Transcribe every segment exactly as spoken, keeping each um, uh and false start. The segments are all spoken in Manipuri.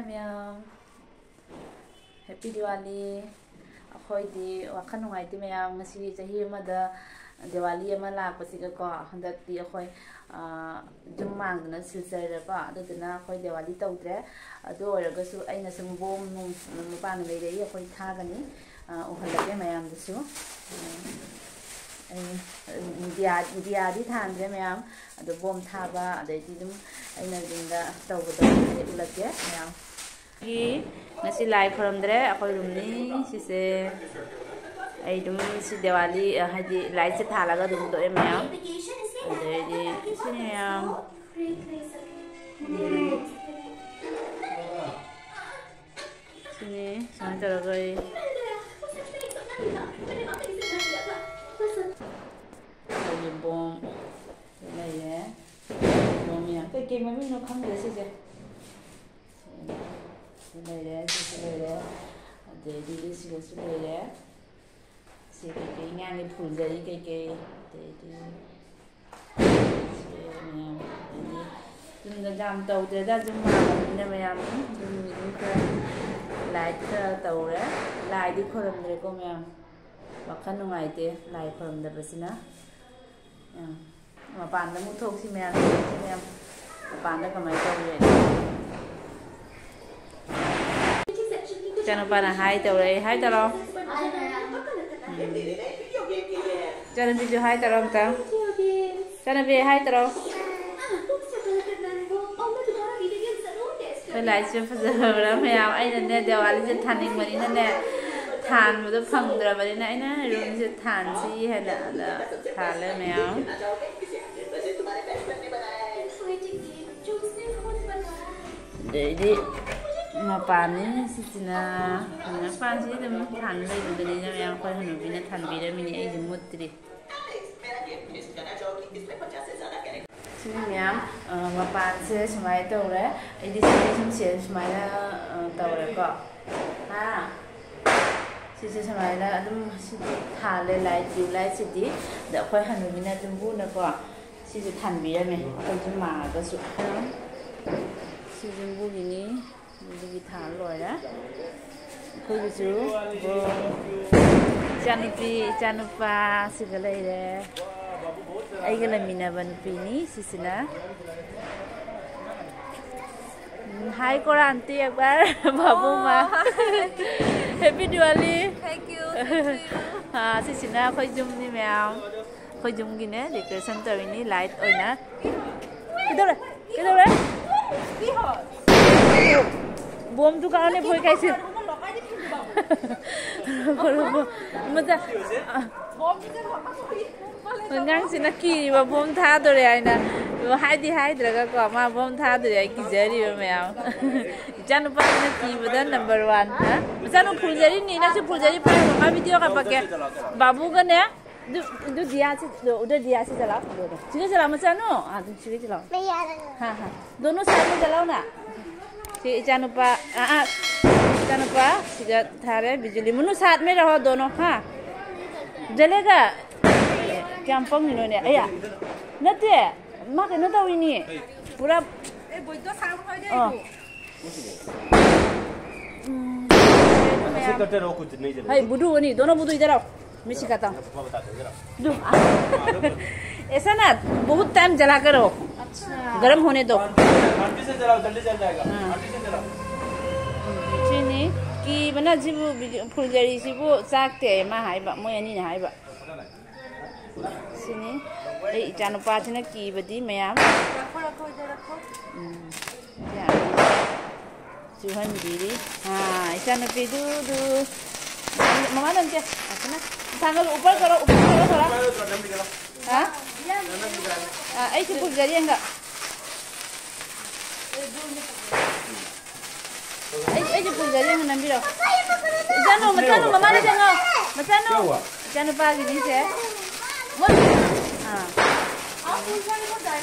ꯃꯌꯥꯝ, ꯍꯦꯄꯤ ꯗꯤꯋꯥꯂꯤ꯫ ꯑꯩꯈꯣꯏꯗꯤ ꯋꯥꯈꯜ ꯅꯨꯡꯉꯥꯏꯇꯦ ꯃꯌꯥꯝ, ꯉꯁꯤ ꯆꯍꯤ ꯑꯃꯗ ꯗꯤꯋꯥꯂꯤ ꯑꯃ ꯂꯥꯛꯄꯁꯤꯒꯀꯣ꯫ ꯍꯟꯗꯛꯇꯤ ꯑꯩꯈꯣꯏ, ꯑ, ꯌꯨꯝ ꯃꯥꯡꯗꯅ ꯁꯤꯜꯆꯔꯗꯀꯣ, ꯑꯗꯨꯗꯨꯅ ꯑꯩꯈꯣꯏ ꯗꯤꯋꯥꯂꯤ ꯇꯧꯗ꯭ꯔꯦ꯫ ꯑꯗꯨ ꯑꯣꯏꯔꯒꯁꯨ ꯑꯩꯅ ꯁꯨꯝ ꯕꯣꯝ ꯅꯨꯡ ꯃꯄꯥꯟꯅ ꯂꯩꯔꯛꯏ, ꯑꯩꯈꯣꯏ ꯊꯥꯒꯅꯤ꯫ ꯑ, ꯎꯍꯜꯂꯛꯀꯦ ꯃꯌꯥꯝꯗꯁꯨ꯫ ꯎꯝ, ꯑꯩ ꯗꯤꯌꯥ-, ꯗꯤꯌꯥꯗꯤ ꯊꯥꯟꯗ꯭ꯔꯦ ꯃꯌꯥꯝ, ꯑꯗꯣ ꯕꯣꯝ ꯊꯥꯕ, ꯑꯗꯩꯗꯤ ꯑꯗꯨꯝ ꯑꯩꯅ ꯌꯨꯝꯗ ꯇꯧꯕꯗꯣ ꯑꯩ ꯎꯠꯂꯛꯀꯦ ꯃꯌꯥꯝ꯫ ꯉꯁꯤ ꯂꯥꯏ ꯈꯨꯔꯝꯗ꯭ꯔꯦ, ꯑꯩꯈꯣꯏ ꯔꯨꯝꯅꯤ ꯁꯤꯁꯦ꯫ ꯑꯩ ꯑꯗꯨꯝ ꯁꯤ ꯗꯤꯋꯥꯂꯤ, ꯑ, ꯍꯥꯏꯗꯤ ꯂꯥꯏꯠꯁꯦ ꯊꯥꯜꯂꯒ ꯑꯗꯨꯝ ꯇꯣꯛꯑꯦ ꯃꯌꯥꯝ꯫ ꯑꯗꯩꯗꯤ ꯁꯤꯅꯤ ꯃꯌꯥꯝ꯫ ꯎꯝ꯫ ꯁꯤꯅꯤ, ꯁꯨꯃꯥꯏꯅ ꯇꯧꯔꯒ ꯑꯩ ꯑꯩꯈꯣꯏꯒꯤ ꯕꯣꯝ ꯂꯩꯔꯦ꯫ ꯕꯣꯝ ꯃꯌꯥꯝ ꯀꯩꯀꯩ ꯃꯃꯤꯡꯅꯣ ꯈꯪꯗꯦ ꯁꯤꯁꯦ꯫ ꯁꯤ ꯂꯩꯔꯦ, ꯁꯤꯁꯨ ꯂꯩꯔꯦ꯫ ꯑꯗꯩꯗꯤ ꯁꯤꯒꯁꯨ ꯂꯩꯔꯦ꯫ ꯁꯤ ꯀꯩꯀꯩ ꯉꯥꯒꯤ ꯐꯨꯜꯖꯔꯤ ꯀꯩꯀꯩ, ꯑꯗꯩꯗꯤ ꯁꯤ ꯃꯌꯥꯝ, ꯑꯗꯩꯗꯤ ꯌꯨꯝꯗ ꯌꯥꯝ ꯇꯧꯗ꯭ꯔꯦꯗ, ꯌꯨꯝ ꯃꯥꯡꯉꯕꯅꯤꯅ ꯃꯌꯥꯝ ꯑꯗꯨꯝ, ꯑꯗꯨꯝ ꯈꯔ ꯂꯥꯏꯠ ꯈꯔ ꯇꯧꯔꯦ꯫ ꯂꯥꯏꯗꯤ ꯈꯣꯏꯔꯝꯗ꯭ꯔꯦꯀꯣ ꯃꯌꯥꯝ, ꯋꯥꯈꯜ ꯅꯨꯡꯉꯥꯏꯇꯦ ꯂꯥꯏ ꯈꯣꯏꯔꯝꯗꯕꯁꯤꯅ꯫ ꯃꯄꯥꯟꯗ ꯑꯃꯨꯛ ꯊꯣꯛꯁꯤ ꯃꯌꯥꯝ, ꯊꯣꯛꯁꯤ ꯃꯌꯥꯝ꯫ ꯃꯄꯥꯟꯗ ꯀꯃꯥꯏꯅ ꯇꯧꯔꯤ? ꯏꯆꯥꯅꯨꯄꯥꯅ ꯍꯥꯏ ꯇꯧꯔꯦ, ꯍꯥꯏ ꯇꯧꯔꯣ꯫ ꯎꯝ꯫ ꯏꯆꯥꯅꯨꯄꯤꯁꯨ ꯍꯥꯏ ꯇꯧꯔꯣ ꯑꯝꯇ꯫ ꯏꯆꯥꯅꯨꯄꯤ ꯍꯥꯏ ꯇꯧꯔꯣ꯫ ꯑꯩꯈꯣꯏ ꯂꯥꯏꯠꯁꯦ ꯐꯖꯕ꯭ꯔꯥ ꯃꯌꯥꯝ? ꯑꯩꯅꯅꯦ, ꯗꯤꯋꯥꯂꯤꯁꯦ ꯊꯥꯅꯤꯡꯕꯅꯤꯅꯅꯦ, ꯊꯥꯟꯕꯗꯣ ꯐꯪꯗ꯭ꯔꯕꯅꯤꯅ ꯑꯩꯅ ꯔꯨꯝꯁꯦ ꯊꯥꯟꯁꯤ ꯍꯥꯏꯅ ꯑꯗ ꯊꯥꯜꯂꯦ ꯃꯌꯥꯝ꯫ ꯑꯗꯩꯗꯤ ꯃꯄꯥꯟꯅꯤ ꯁꯤꯁꯤꯅ, ꯃꯄꯥꯟꯁꯤ ꯑꯗꯨꯝ ꯊꯥꯟꯕ ꯂꯩꯕꯗꯨꯅꯤꯅ ꯃꯌꯥꯝ, ꯑꯩꯈꯣꯏ ꯍꯅꯨꯕꯤꯅ ꯊꯥꯟꯕꯤꯔꯝꯃꯤꯅꯤ, ꯑꯩꯗꯤ ꯃꯨꯠꯇ꯭ꯔꯤ꯫ ꯁꯤꯅꯤ ꯃꯌꯥꯝ, ꯑ, ꯃꯄꯥꯟꯁꯦ ꯁꯨꯃꯥꯏꯅ ꯇꯧꯔꯦ꯫ ꯑꯩꯗꯤ ꯁꯤꯗꯤ ꯁꯨꯝ ꯁꯦ-, ꯁꯨꯃꯥꯏꯅ, ꯑ, ꯇꯧꯔꯦꯀꯣ꯫ ꯍꯥ? ꯁꯤꯁꯦ ꯁꯨꯃꯥꯏꯅ ꯑꯗꯨꯝ ꯁꯤꯗꯤ ꯊꯥꯜꯂꯦ, ꯂꯥꯏꯠ, ꯇ꯭ꯌꯨꯕ ꯂꯥꯏꯠꯁꯤꯗꯤ꯫ ꯑꯗ ꯑꯩꯈꯣꯏ ꯍꯅꯨꯕꯤꯅ ꯌꯨꯝꯕꯨꯅꯀꯣ ꯁꯤꯁꯦ ꯊꯥꯟꯕꯤꯔꯝꯃꯦ, ꯑꯩꯈꯣꯏ ꯌꯨꯝ ꯃꯥꯡꯉꯒꯁꯨ꯫ ꯁꯤ ꯌꯨꯝꯕꯨꯒꯤꯅꯤ꯫ ꯑꯗꯨꯒꯤ ꯊꯥ ꯂꯣꯏꯔꯦ꯫ ꯑꯩꯈꯣꯏꯒꯤꯁꯨ ꯏꯆꯥꯅꯨꯄꯤ, ꯏꯆꯥꯅꯨꯄꯥ ꯁꯤꯒ ꯂꯩꯔꯦ꯫ ꯑꯩꯒ ꯂꯩꯃꯤꯟꯅꯕ ꯅꯨꯄꯤꯅꯤ ꯁꯤꯁꯤꯅ꯫ ꯎꯝ, hi ꯀꯣꯔꯥꯟꯇꯤ ꯑꯦꯛꯕꯥꯔ꯫ ꯕꯥꯕꯨ ꯃꯥ꯫ ꯑꯣ, hi꯫ Happy Diwali꯫ Thank you, same to you꯫ ꯑꯥ, ꯁꯤꯁꯤꯅ ꯑꯩꯈꯣꯏ ꯌꯨꯝꯅꯤ ꯃꯌꯥꯝ꯫ ꯑꯩꯈꯣꯏ ꯌꯨꯝꯒꯤꯅꯦ, decoration ꯇꯧꯔꯤꯅꯤ, light ꯑꯣꯏꯅ꯫ ꯀꯩꯗꯧꯔꯦ? ꯀꯩꯗꯧꯔꯦ? ꯕꯣꯝꯗꯨ ꯀꯥꯎꯅꯦ, ꯐꯣꯏ ꯀꯥꯏꯁꯤ꯫ ꯃꯆꯥ, ꯑꯉꯥꯡꯁꯤꯅ ꯀꯤꯔꯤꯕ ꯕꯣꯝ ꯊꯥꯗꯣꯔꯦ ꯍꯥꯏꯅ꯫ ꯍꯥꯏꯗꯤ ꯍꯥꯏꯗ꯭ꯔꯒꯀꯣ, ꯃꯥ ꯕꯣꯝ ꯊꯥꯗꯣꯔꯦ ꯍꯥꯏ ꯀꯤꯖꯔꯤꯕ ꯃꯌꯥꯝ꯫ ꯏꯆꯥꯅꯨꯄꯥꯁꯤꯅ ꯀꯤꯕꯗ number one꯫ ꯍꯥ? ꯃꯆꯥꯅꯨ ꯐꯨꯜꯖꯔꯤꯅꯤ, ꯅꯪꯁꯨ ꯐꯨꯜꯖꯔꯤ ꯄꯥꯏꯔꯣ, ꯃꯥ video ꯀꯥꯞꯄꯛꯀꯦ꯫ ꯕꯥꯕꯨꯒꯅꯦ, ꯑꯗꯨ, ꯑꯗꯨ ꯗꯤꯌꯥꯁꯤ, ꯑꯗꯨ, ꯑꯗꯨ ꯗꯤꯌꯥꯁꯤ ꯆꯠꯂꯣ, ꯑꯗꯨ, ꯑꯗꯨ꯫ ꯁꯤꯒ ꯆꯠꯂꯣ, ꯃꯆꯥꯅꯨ꯫ ꯑꯥ, ꯑꯗꯨ ꯁꯤꯒ ꯆꯠꯂꯣ꯫ ꯍꯥ, ꯍꯥ꯫ ꯗꯣꯅꯣ ꯁꯥꯏꯗ ꯆꯠꯂꯣꯅ꯫ ꯁꯤ ꯏꯆꯥꯅꯨꯄꯥ, ꯑꯥ, ꯑꯥ, ꯏꯆꯥꯅꯨꯄꯥ ꯁꯤꯒ ꯊꯥꯔꯦ, ꯕꯤꯖꯨꯂꯤ꯫ ꯃꯅꯨ ꯁꯥꯠ ꯃꯦ ꯔꯍꯣ ꯗꯣꯅꯣ, ꯍꯥ? ꯖꯂꯦꯒ꯫ ꯑꯦ, ꯀꯌꯥꯝ ꯄꯪꯉꯤꯅꯣꯅꯦ? ꯑꯌꯥ꯫ ꯅꯠꯇꯦ, ꯃꯥ ꯀꯩꯅꯣ ꯇꯧꯔꯤꯅꯤ꯫ ꯄꯨꯔꯥ, ꯑꯣ꯫ ꯎꯝ, ꯃꯌꯥꯝ꯫ ꯍꯩ, ꯕꯨꯗꯨ ꯑꯅꯤ, ꯗꯣꯅꯣ ꯕꯨꯗꯨ ꯏꯗꯔ आओ। मिर्ची खाता हूँ। दो। ऐसा ना, बहुत टाइम जला कर रहो। अच्छा। गर्म होने दो। आंटी से जलाओ, जल्दी जल जाएगा। हाँ। आंटी से जलाओ। ꯁꯤꯅꯤ, ꯀꯤꯕꯅ ꯁꯤꯕꯨ, ꯕꯤꯖꯨ-, ꯐꯨꯜꯖꯔꯤꯁꯤꯕꯨ ꯆꯥꯛꯇꯦ, ꯃꯥ ꯍꯥꯏꯕ, ꯃꯣꯏ ꯑꯅꯤꯅ ꯍꯥꯏꯕ꯫ ꯁꯤꯅꯤ, ꯑꯩ ꯏꯆꯥꯅꯨꯄꯥꯁꯤꯅ ꯀꯤꯕꯗꯤ ꯃꯌꯥꯝ꯫ ꯎꯝ, ꯌꯥꯔꯦ꯫ ꯆꯨꯍꯟꯕꯤꯔꯤ꯫ ꯑꯥ, ꯏꯆꯥꯅꯨꯄꯤꯗꯨ, ꯗꯨ꯫ ꯃꯃꯥ ꯅꯪꯁꯦ, ꯑꯁꯤꯅ꯫ ꯊꯥꯡꯒꯠꯂꯨ, ꯎꯄꯔ ꯀꯔꯣ, ꯎꯄꯔ ꯀꯔꯣ, ꯊꯣꯔꯥ꯫ ꯍꯥ? ꯑꯥ, ꯑꯩꯁꯨ ꯄꯨꯖꯔꯤ, ꯍꯪꯒ꯫ ꯑꯩ, ꯑꯩꯁꯨ ꯄꯨꯖꯔꯤ, ꯍꯪꯒ ꯅꯝꯕꯤꯔꯣ꯫ ꯏꯆꯥꯅꯨ, ꯃꯆꯥꯅꯨ, ꯃꯃꯥꯗ ꯆꯪꯉꯣ꯫ ꯃꯆꯥꯅꯨ꯫ ꯏꯆꯥꯅꯨꯄꯥꯒꯤꯅꯤꯁꯦ꯫ ꯃꯣꯏ-, ꯑꯥ꯫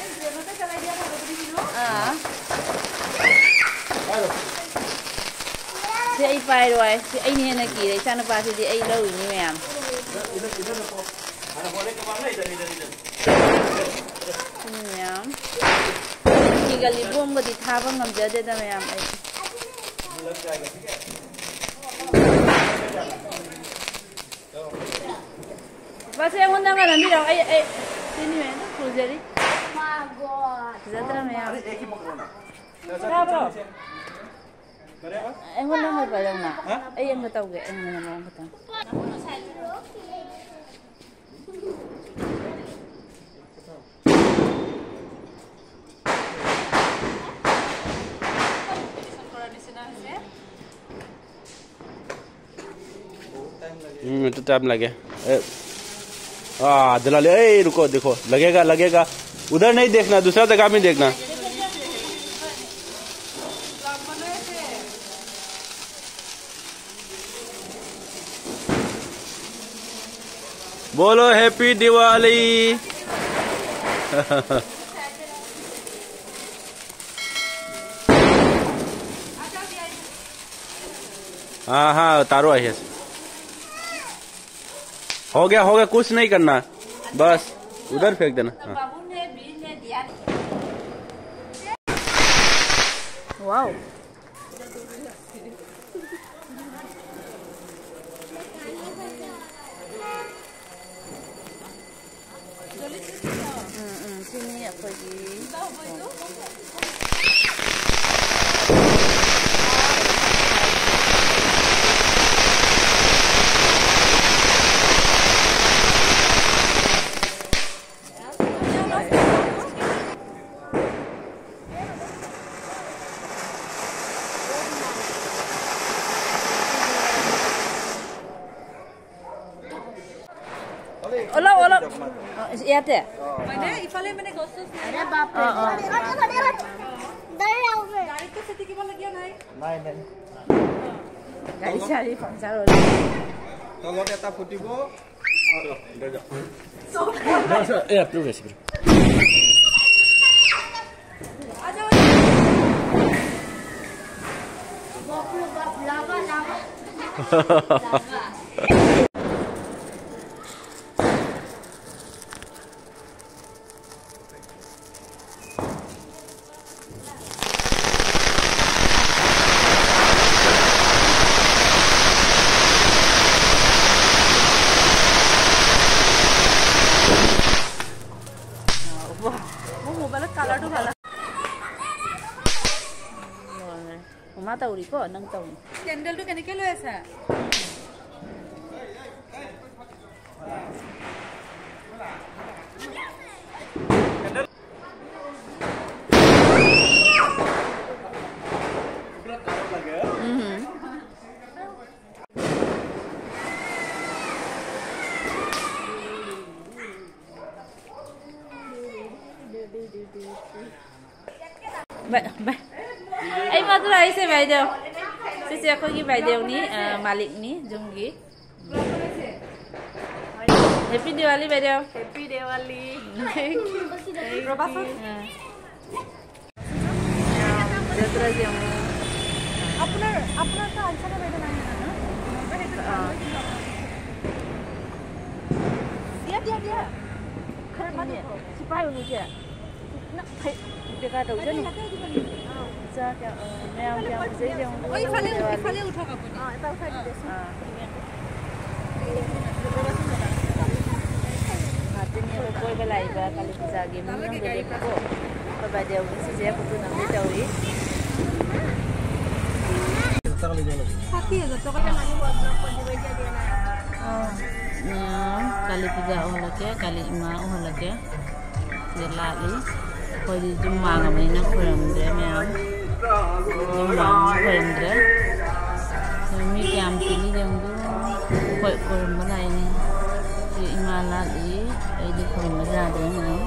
ꯑꯥ꯫ ꯁꯤ ꯑꯩ ꯄꯥꯏꯔꯣꯏ꯫ ꯁꯤ ꯑꯩꯅ ꯍꯦꯟꯅ ꯀꯤꯔꯦ꯫ ꯏꯆꯥꯅꯨꯄꯥꯁꯤꯗꯤ ꯑꯩ ꯂꯧꯔꯤꯅꯤ ꯃꯌꯥꯝ꯫ ꯁꯤ ꯃꯌꯥꯝ꯫ ꯐꯤꯒ ꯂꯤꯕꯣꯝꯒꯗꯤ ꯊꯥꯕ ꯉꯝꯖꯗꯦꯗ ꯃꯌꯥꯝ ꯑꯩ꯫ ꯕꯁ, ꯑꯩꯉꯣꯟꯗ ꯑꯃ ꯅꯝꯕꯤꯔꯛꯑꯣ꯫ ꯑꯩ, ꯑꯩ ꯁꯤꯅꯤꯃꯦ ꯑꯗꯨꯝ ꯄꯨꯖꯔꯤ꯫ ꯐꯖꯗ꯭ꯔꯥ ꯃꯌꯥꯝ? ꯇꯥꯕ꯭ꯔꯣ? ꯑꯩꯉꯣꯟꯗ ꯑꯃ ꯄꯥꯏꯔꯛꯎꯅ꯫ ꯑꯩ ꯑꯃ ꯇꯧꯒꯦ꯫ ꯑꯩꯉꯣꯟꯗ ꯑꯃ ꯈꯛꯇꯪ꯫ हम्म, तो टाइम लगे। ए, आ, दिला ले। ए, रुको, देखो, लगेगा, लगेगा। उधर नहीं देखना, दूसरा जगह में देखना। बोलो, हैप्पी दिवाली। हाँ, हाँ, उतारो, आइए। हो गया, हो गया, कुछ नहीं करना, बस उधर फेंक देना। हाँ। वाओ। ꯎꯝ, ꯎꯝ, ꯁꯤꯅꯤ ꯑꯩꯈꯣꯏꯒꯤ꯫ অলপ, অলপ। অ, ইয়াতে। মানে ইফালে মানে গছ চছ নাই। আৰে বাপ ৰে। অ, অ। গাড়ীটো চিটি কিবা লগীয়া নাই। নাই, নাই। গাড়ী চাড়ী পাংচাৰ হ'ল। তলত এটা ফুটিব। এ, আপনি গেছে। মা তৌরি কো, নং তৌরি। কেণ্ডেলটো কেনেকে লৈ আছা? উম। Bye, bye. এই মাত্র আহিছে বাইদেউ। চিচি, ꯑꯩꯈꯣꯏꯒꯤ ꯕꯥꯏꯗꯦꯎꯅꯤ, ꯑ, ꯃꯥꯂꯤꯛꯅꯤ, ꯌꯨꯝꯒꯤ꯫ Happy Diwali, ꯕꯥꯏꯗꯦꯎ꯫ Happy Diwali. ৰ'বাচোন। অ। যাত্ৰা যে আমাৰ আপোনাৰ, আপোনাৰতো আনচাৰে বাইদেউ নাই আহা, ন? অ। দিয়া, দিয়া, দিয়া। ꯈꯔ ꯃꯥꯅꯦ, ꯁꯤ ꯄꯥꯏꯌꯨꯅꯦ, ꯏꯆꯦ꯫ ꯅꯪ ꯐꯩ-, ꯕꯦꯀꯥꯔ ꯇꯧꯖꯅꯨ꯫ ꯏꯆꯥ ꯀꯌꯥ, ꯑ, ꯃꯌꯥꯝ ꯀꯌꯥꯝ ꯐꯖꯩ ꯌꯦꯡꯉꯨ꯫ ꯑꯣ, ꯏꯐꯥꯜꯂꯦ, ꯏꯐꯥꯜꯂꯦ ꯎꯊꯣꯛꯑꯒ ꯄꯨꯅꯤ꯫ ꯑꯥ, ꯏꯐꯥꯜ ꯏꯐꯥꯜ ꯏꯐꯥꯜ꯫ ꯑꯥ꯫ ꯉꯥꯛꯇꯅꯦꯕ ꯀꯣꯏꯕ ꯂꯥꯛꯏꯕ ꯀꯥꯂꯤ ꯄꯨꯖꯥꯒꯤ ꯃꯅꯨꯡꯗꯅꯦꯕꯀꯣ꯫ ꯑꯩꯈꯣꯏ ꯕꯥꯏꯗꯦꯎꯒꯤ ꯁꯤꯁꯦ ꯐꯣꯇꯣ ꯅꯝꯕꯩ ꯇꯧꯔꯤ꯫ ষাঠি হাজাৰ টকা। ꯑꯥ, ꯀꯥꯂꯤ ꯄꯨꯖꯥ ꯎꯍꯜꯂꯛꯀꯦ, ꯀꯥꯂꯤ ꯏꯃꯥ ꯎꯍꯜꯂꯛꯀꯦ꯫ ꯁꯤꯗ ꯂꯥꯠꯂꯤ꯫ ꯑꯩꯈꯣꯏꯗꯤ ꯌꯨꯝ ꯃꯥꯡꯉꯕꯅꯤꯅ ꯈꯣꯏꯔꯝꯗ꯭ꯔꯦ ꯃꯌꯥꯝ꯫ ꯌꯨꯝ ꯃꯥꯡꯉꯕꯅꯤꯅ ꯈꯣꯏꯔꯝꯗ꯭ꯔꯦ꯫ ꯃꯤ ꯀꯌꯥꯝ ꯇꯤꯜꯂꯤ ꯌꯦꯡꯉꯨ꯫ ꯍꯣꯏ, ꯈꯣꯏꯔꯝꯕ ꯂꯥꯛꯏꯅꯦ꯫ ꯁꯤ ꯏꯃꯥ ꯂꯥꯠꯂꯤ꯫ ꯑꯩꯗꯤ ꯈꯣꯏꯔꯝꯕ ꯌꯥꯗ꯭ꯔꯦ ꯃꯌꯥꯝ꯫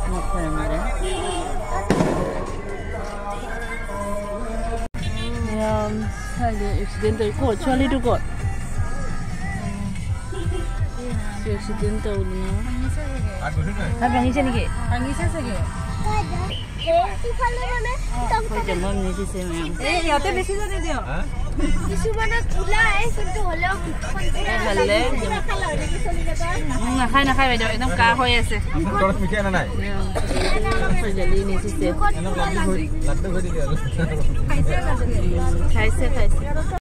ꯑꯃꯨꯛ ꯈꯣꯏꯔꯝꯗ꯭ꯔꯦ꯫ ꯃꯌꯥꯝ ꯁ꯭ꯋꯥꯏꯗ ꯑꯦꯛꯁꯤꯗꯦꯟ ꯇꯧꯏꯀꯣ, ꯁ꯭ꯋꯥꯂꯤꯗꯨꯀꯣ꯫ ꯁꯤ ꯑꯦꯛꯁꯤꯗꯦꯟ ꯇꯧꯗꯅ꯫ ꯍꯥ, ꯚꯥঙিꯁꯦ ꯅꯦꯀꯤ? ꯚꯥঙিꯁꯦ ꯁꯤꯒꯤ? ꯑꯩꯈꯣꯏ ꯆꯪꯐꯝꯅꯤ ꯁꯤꯁꯦ ꯃꯌꯥꯝ꯫ এই ইয়াতে বেছি জানে দিয়ক। কিছুমানে ওলাই, কিন্তু হ'লেও মুখখন বেয়া লাগে। ভাল লাগে। কিবা খালা নেকি ছোৱালীকেইটা? উম, নাখায়, নাখায় বাইদেউ, একদম কাহ হৈ আছে। আপোনাৰ ঘৰত মিঠাই অনা নাই? উম, ছোৱালীজনী নিচিছে। মুখত এনেকুৱা পুৰা লাড্ডু লাগে। হৈ, লাড্ডু হৈ দিলে আৰু। খাইছে, খাইছে।